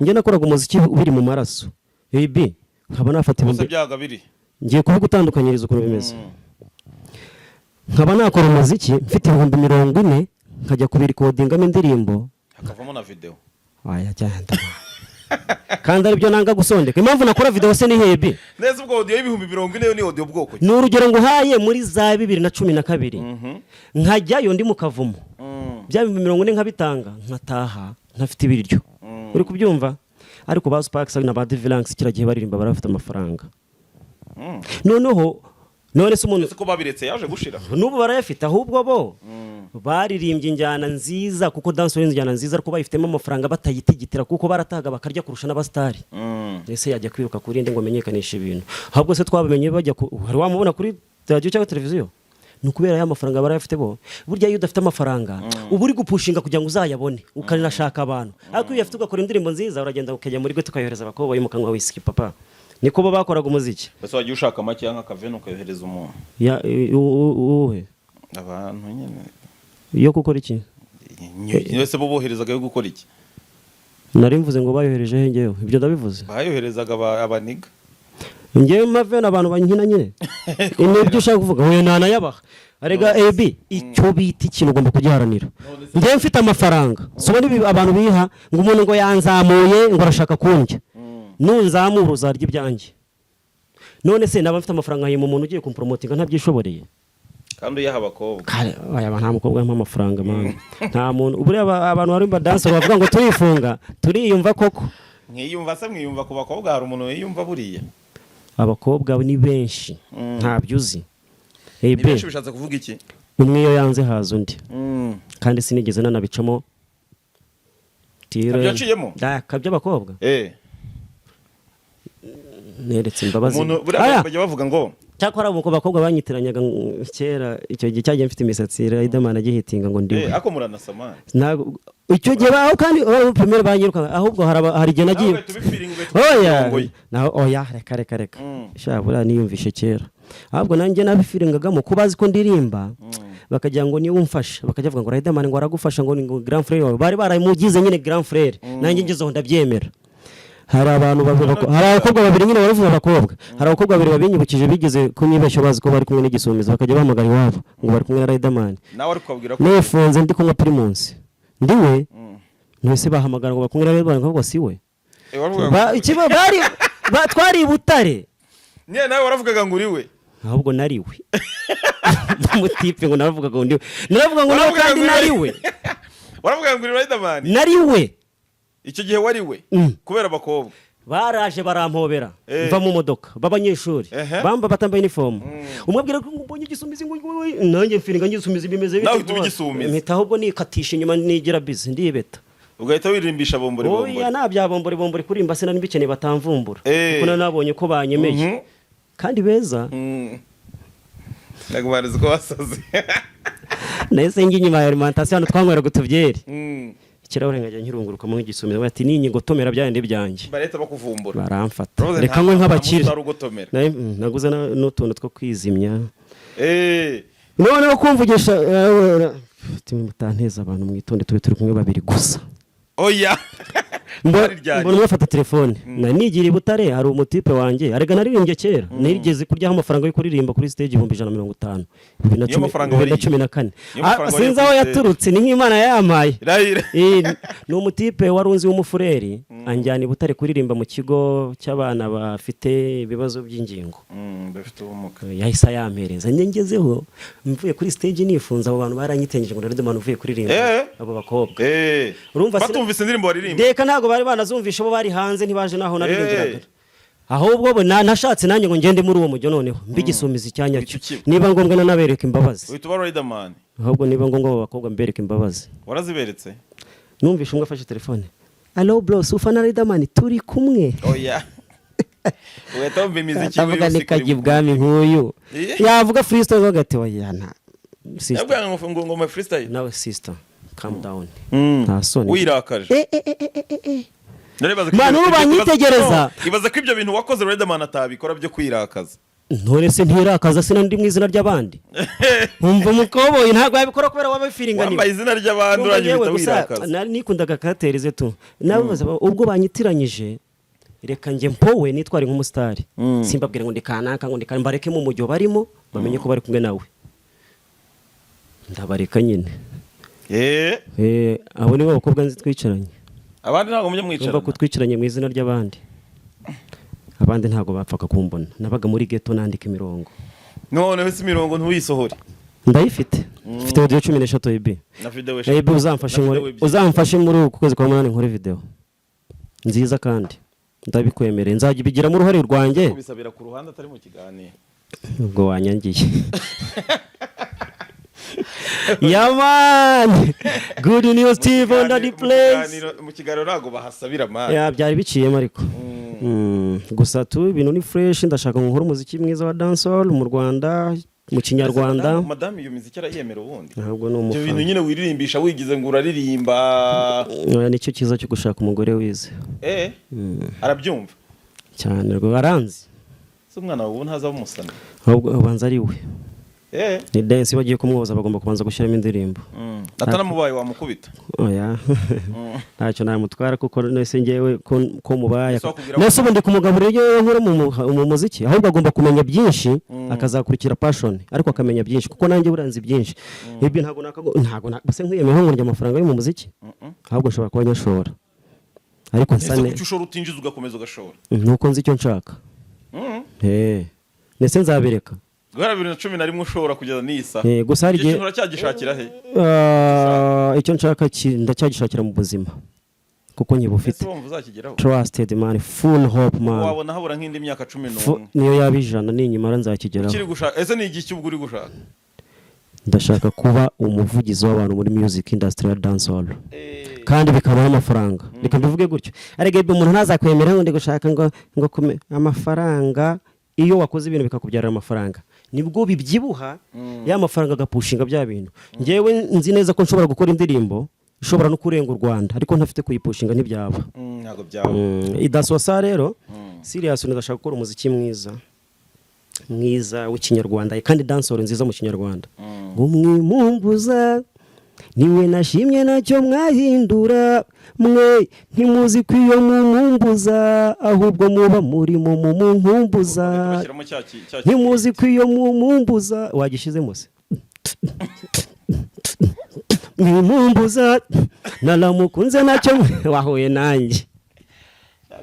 Njye nakoraga umuziki biri mu maraso, ibi nkaba nafata Gusa ibihumbi byaga biri ngiye kubigutandukanyiriza ukuntu bimeze. Nkaba nakora umuziki mfite 40,000, nkajya kubirikodingamo indirimbo, hakavamo na video. Aya cyanda, kandi aribyo nanga gusondeka. Impamvu nakora video se ni hebi? Neza, ubwo audio y'40,000 yo ni audio bwoko ki? Ni urugero nguhaye. Muri za 2012 nkajyayo ndi mu kavumo, bya 40,000 nkabitanga, nkataha ntafite ibiryo. Uri kubyumva? Ariko ba Sparks na ba Devilanx kiriya gihe baririmba bari bafite amafaranga. Noneho none se umuntu Ese ko babiretse yaje gushira? N'ubu barayafite. Ahubwo bo baririmbye injyana nziza, kuko dance ni injyana nziza, ariko bayifitemo amafaranga batayitigitira, kuko barataga bakarya kurusha n'abasitari. Ese yajya kwiruka kuri nde ngo amenyekanishe ibintu? Ahubwo se twabamenye bajya ku hari wamubona kuri radiyo cyangwa televiziyo? Ni ukubera ya mafaranga barayafite bo. Burya iyo udafite amafaranga uba uri gupushinga kugira ngo uzayabone, ukanashaka abantu, ariko iyo uyafite ugakora indirimbo nziza, uragenda ukajya muri ghetto ukayohereza abakobwa mu kanywa whisky, papa. Niko bo bakoraga umuziki. Ese wagiye ushaka make nk'akaveni ukayohereza umuntu? Ya, uwuhe? Abantu nyine. Yo gukora iki? Ese bo boherezaga yo gukora iki? Nari mvuze ngo bayohereje he? Ngewe ibyo ndabivuze. Bayoherezaga abaniga. Ngewe mavene abantu bankina nyine, ni ibyo ushaka kuvuga? Oya, ntanayabaha. Arega ab icyo bita ikintu ugomba kugiharanira. Ngewe mfite amafaranga, si ubona ibi abantu biha ngo umuntu ngo yanzamuye, ngo arashaka kundya. Nunzamura uzarya ibyanjye. None se naba mfite amafaranga nkayima umuntu ugiye kumporomotinga ntabyishoboreye? Kandi uyaha abakobwa. Kare, oya, nta mukobwa wampa amafaranga, man. Nta muntu. Buriya abantu bari mu dance bavuga ngo turifunga, turiyumva koko. Mwiyumva se? Mwiyumva ku bakobwa? Hari umuntu wiyumva buriya? Abakobwa ni benshi, ntabyo uzi. Ni Ebe, benshi bishatse kuvuga iki? Umwe iyo yanze haza undi. Kandi sinigeze nanabicamo. Ntabyo yaciyemo? By'abakobwa. Neretse imbabazi. Umuntu buriya Aya! bajya bavuga ngo Cyakora abo bakobwa banyitiranyanga kera, icyo gihe cyagiye mfite imisatsi, Riderman agihitinga ngo ndiwe. Ako muranasa, man. Ntabwo icyo gihe baho, kandi bari première banyirukanka. Ahubwo hari igihe nagiye Nawe ugahita ubifiringa, ugahita oya ubirongoye. Naho oya, reka, reka, reka. Sha, buriya niyumvishe kera. Ahubwo nanjye nabifiringagamo ko bazi ko ndirimba, bakagira ngo niwe umfasha, bakajya bavuga ngo Riderman ngo aragufasha, ngo ni ngo grand frère wawe. Bari baramugize nyine grand frère, nanjye ngezeho ndabyemera. Hari abantu babiri hari abakobwa babiri nyine baravuga abakobwa, hari abakobwa babiri babinyibukije bigeze kunyibeshya bazi ko bari kumwe n'igisumizi, bakajya bahamagara iwabo ngo bari kumwe na Riderman. Nawe ari kubabwira ko Nifunze ndi kunywa Primus, ndiwe ntese bahamagara ngo bari kumwe na Riderman, nkavuga si we. Waravugaga Bari twari i Butare. Nyine nawe waravugaga ngo uri we. Ahubwo nariwe mutipe ngo naravugaga ngo ndiwe, naravuga ngo nawe Waravugaga kandi ngo uri nariwe. Waravugaga ngo uri Riderman. Nariwe. Icyo gihe wari we? Kubera abakobwa. Baraje barampobera, mva mu modoka b'abanyeshuri, bamba batambaye inifomu. Umwe abwira ko mbonye igisumizi, ngo nanjye mfiringa ngisumizi bimeze bite? Nawe uhita uba igisumizi. Mpita ahubwo nikatisha inyuma, nigira bizi, ndibeta. Ugahita wiririmbisha bombori bombori. Oya, nta bya bombori bombori kurimba, sinari mbikeneye batamvumbura, kuko nari nabonye ko banyemeye kandi beza. Ntabwo barizi ko wasaze. Nahise njya inyuma ya alimentation hano twanyweraga utubyeri, ikirahure nkajya nkirungurukamo nk'igisumizi. Bati ninyigotomera bya bindi byanjye, Barahita bakuvumbura. baramfata. Uravuze Reka nywe nk'abakire. Nta ugotomera. Naguze n'utuntu two kwizimya. Noneho kumvugisha mutanteza abantu, mwitonde, tube turi kumwe babiri gusa. Oya. Hari ryari? Mbona umwe afata telefone. Nari nigira i Butare, hari umutipe wanjye. Arega naririmbye kera, nigeze kuryaho amafaranga yo kuririmba kuri stage 150,000, Niyo mafaranga bibiri na wariye? 14. Niyo mafaranga wariye Sinzi aho kuri stage? yaturutse, ni nk'Imana yampaye. Irahira. Ni umutipe wari unzi w'umufureri, anjyana i Butare kuririmba mu kigo cy'abana bafite ibibazo by'ingingo. Bafite ubumuga. Yahise ayampereza. Njye ngezeho mvuye kuri stage nifunze, abo bantu baranyitengeje ngo Riderman uvuye kuririmba, abo bakobwa. Urumva Batumvise indirimbo waririmba? Reka, ntabwo bari banazumvishe, bo bari hanze, ntibaje naho naririmbiraga. Ahubwo bo nashatse nanjye ngo ngende muri uwo mujyo, noneho mbigisumiza icyanya cyo. Uhita ukiba. Niba ngombwa nanabereka imbabazi. Uhita uba Riderman. Ahubwo niba ngombwa abo bakobwa mbereka imbabazi. Waraziberetse? Numvishe umwe afashe telefone. Allo bro, si ufana Riderman? Turi kumwe. Oya, ugahita wumva imiziki Atavuga yose. Nikajya ibwami nk'uyu. Yavuga freestyle agati: "Oya, nta sister." Yabwiye ngo ngo freestyle. Nawe sister, calm down. Nta soni. Wirakaje. Eh, eh, eh, eh, eh, eh. None ibaze ko Man, ibyo- ubu banyitegereza. No, ibaze ko ibyo bintu wakoze Riderman atabikora byo kwirakaza. Ntore se ntirakaza? Sina ndi mu izina ry'abandi? Nkumva umukoboyi ntabwo yabikora kubera waba bifiringaniwe. Wambaye izina ry'abandi, Urumva urangije yewe uhita gusa wirakaza. Nari nikundaga katerize tu nawe. Ubwo banyitiranyije, reka njye mpowe nitware nk'umusitari, simbabwire ngo ndi kanaka, ngo ndi kanaka, mbareke mu mujyo barimo, bamenye ko bari kumwe nawe. Ndabareka nyine. Abo nibo bakobwa nzi twicaranye. Abandi ntabwo mujya Numva mwicarana? ko twicaranye mu izina ry'abandi. Abandi ntabwo bapfaga kumbona. Nabaga muri ghetto nandika imirongo. Noneho si imirongo ntuyisohore? Ndayifite, mfite audio 13 ibi. Na video? Maybe uzamfashe Na nkore video ebyiri. Uzamfashe muri uku kwezi kwa munani nkore video nziza, kandi ndabikwemereye, nzajya ibigiramo uruhare rwanjye. Kubisabira ku ruhande atari mu kiganiro. Ubwo wanyangiye. Yeah man, Good News TV on the place. Mu kiganiro ntabwo bahasabira, man. Ya, byari biciyemo ariko. Gusa tu ibintu ni fresh. Ndashaka ngo nkore umuziki mwiza wa dancehall mu Rwanda, mu Kinyarwanda. Madamu iyo miziki arayemera ubundi? Ntabwo ni Ibyo bintu umufana. nyine wiririmbisha wigize ngo uraririmba. Oya, nicyo cyiza cyo gushaka umugore wize. Arabyumva? Cyane rwo, aranzi. Se umwana wawe ubu ntazaba umusana? Ahubwo ubanza ari we. Ni dance, iyo bagiye kumwoza bagomba kubanza gushyiramo indirimbo. Atanamubaye wamukubita? Oya, ntacyo namutwara, kuko nese ngewe ko mubaye Ese wakubwira nese ubu ndi kumugaburira ibyo nkora mu muziki. Ahubwo agomba kumenya byinshi, akazakurikira passion, ariko akamenya byinshi, kuko nanjye buranzi byinshi. Ibyo ntabwo base nkwiyemeho ngo ndya amafaranga yo mu muziki, ahubwo nshobora kuba nyashora, ariko nsa Ese ne kuki ushora utinjiza, ugakomeza ugashora? Nuko nzi icyo nshaka. Ndetse nzabireka. Guhera 2011 ushobora kugeza n'iyi saha. Gusa hari Icyo igihe kintu uracyagishakira he? Ah, icyo nshaka ndacyagishakira mu buzima, kuko nkibufite. Ese wumva uzakigeraho? Trusted man, full hope man. Wabona habura nk'indi myaka cumi n'umwe. Niyo yaba 100 ninyimara nzakigeraho. Ukiri gushaka. Ese ni igiki ubwo uri gushaka? Ndashaka kuba umuvugizi w'abantu muri music industry ya dancehall, kandi bikabaho amafaranga. Reka mbivuge gutyo. Ariko ibyo umuntu ntazakwemera ngo ndi gushaka ngo amafaranga. Iyo wakoze ibintu bikakubyarira amafaranga, nibwo bibyibuha, ya mafaranga agapushinga bya bintu. Ngewe nzi neza ko nshobora gukora indirimbo ishobora no kurenga u Rwanda, ariko ntafite kuyipushinga ntibyaba. Ntabwo byaba. Idaswasa rero serious, ndashaka gukora umuziki mwiza mwiza w'Ikinyarwanda, kandi dancehall nziza mu Kinyarwanda. Ngo mwimumbuza niwe nashimye, nacyo mwahindura mwe. Ntimuzi ko iyo mumumbuza ahubwo muba murimo mumunkumbuza. Bashyiramo cya Ntimuzi ko iyo mumumbuza, wagishyizemo se? Mwimumbuza naramukunze, nacyo wahuye nanjye.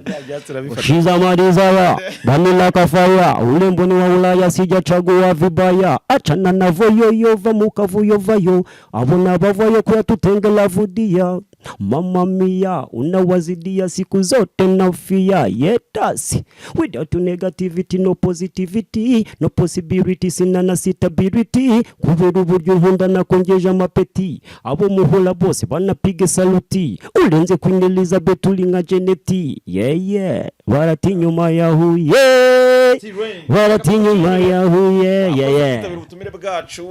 Bya byatsi urabifata. Shizamalizaya bamila kafaya, urembo ni wa Ulaya, sijachagua vibaya, achana navoyo yova mukavuyo vayo abona bavayo kuyatutengela vudia, mama mia unawazidia siku zote nafia yetasi without negativity, no positivity, no possibility, sina na stability kubera uburyo nkunda nakongeje amapeti. Abo muhura bose banapige saluti, urenze Queen Elizabeth, uri nka Janet, yeah, barati inyuma ya Huye, barati inyuma ya Huye, yeah. Kwitabira ubutumire bwacu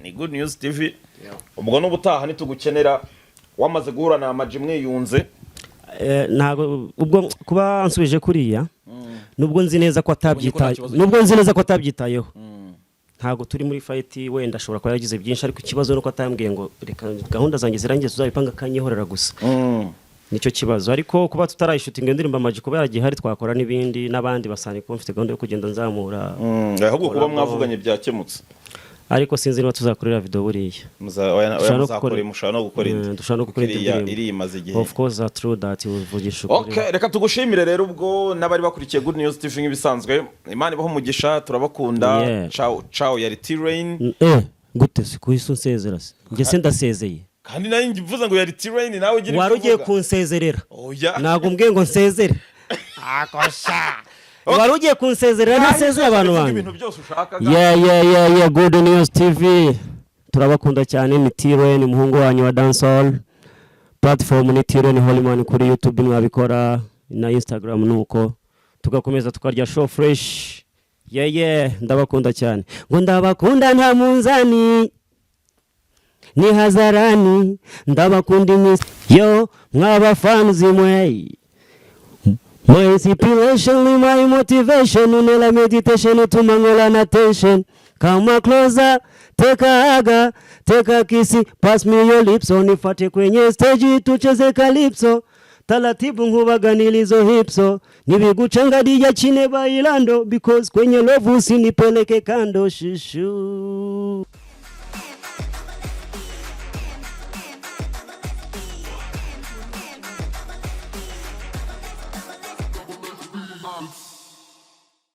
ni Good News TV. Ubwo n'ubutaha nitugukenera wamaze guhura na Ama G mwiyunze. Ntabwo ubwo kuba nsubije kuriya, nubwo nzi neza ko Ubonye ko nta atabyitaye kibazo. Nubwo nzi neza ko atabyitayeho, ntabwo turi muri fight. Wenda ashobora kuba yaragize byinshi, ariko ikibazo ni uko atambwiye ngo reka gahunda zanjye zirangiye tuzabipanga, akanyihorera gusa. Nicyo kibazo. Ariko kuba tutarayishutinga indirimbo, Ama G kuba yaragihari, twakora n'ibindi n'abandi basani, kuba mfite gahunda yo kugenda nzamura. Ahubwo kuba mwavuganye byakemutse. Ariko sinzi niba tuzakorera video buriya. Oya, oya, Dushobora no muzakora mushobora no gukora indi. Dushobora no gukora indi Iriya ndirimbo. iriya imaze igihe. Of course, that true, that uvugisha ukuri. Okay, reka tugushimire rero ubwo n'abari bakurikiye Good News TV nk'ibisanzwe. Imana ibaho umugisha, turabakunda. Ciao ciao, yari T-Rain. Gute se kuhise unsezera se? Njye se ndasezeye? Kandi nayo mvuze ngo yari T-Rain, nawe ugira Wari icyo ugiye uvuga. kunsezerera. Oya. Ntabwo umbwiye ngo nsezere akosha. Wari ugiye kunsezerera ntasezeye abantu Uvuga banjye. ibintu byose ushaka. Yeah, Good News TV, turabakunda cyane. Ni T-Rain, umuhungu wanyu wa dancehall. Platform ni Tironi Holyman kuri YouTube, mwabikora na Instagram, nuko tugakomeza tukarya show fresh. Yeye, ndabakunda cyane, ngo ndabakunda nta munzani ni hadharani, ndabakunda iminsi yo mw'abafanzi mwe. My inspiration, my motivation, nela meditation, tumangola na tension. Come closer, take a hug, take a kiss, pass me your lips, nifate kwenye stage tucheze calypso. Taratibu nkubaganirizo hipso, nibigucanga dija chine bailando, because kwenye love usinipeleke kando shushu.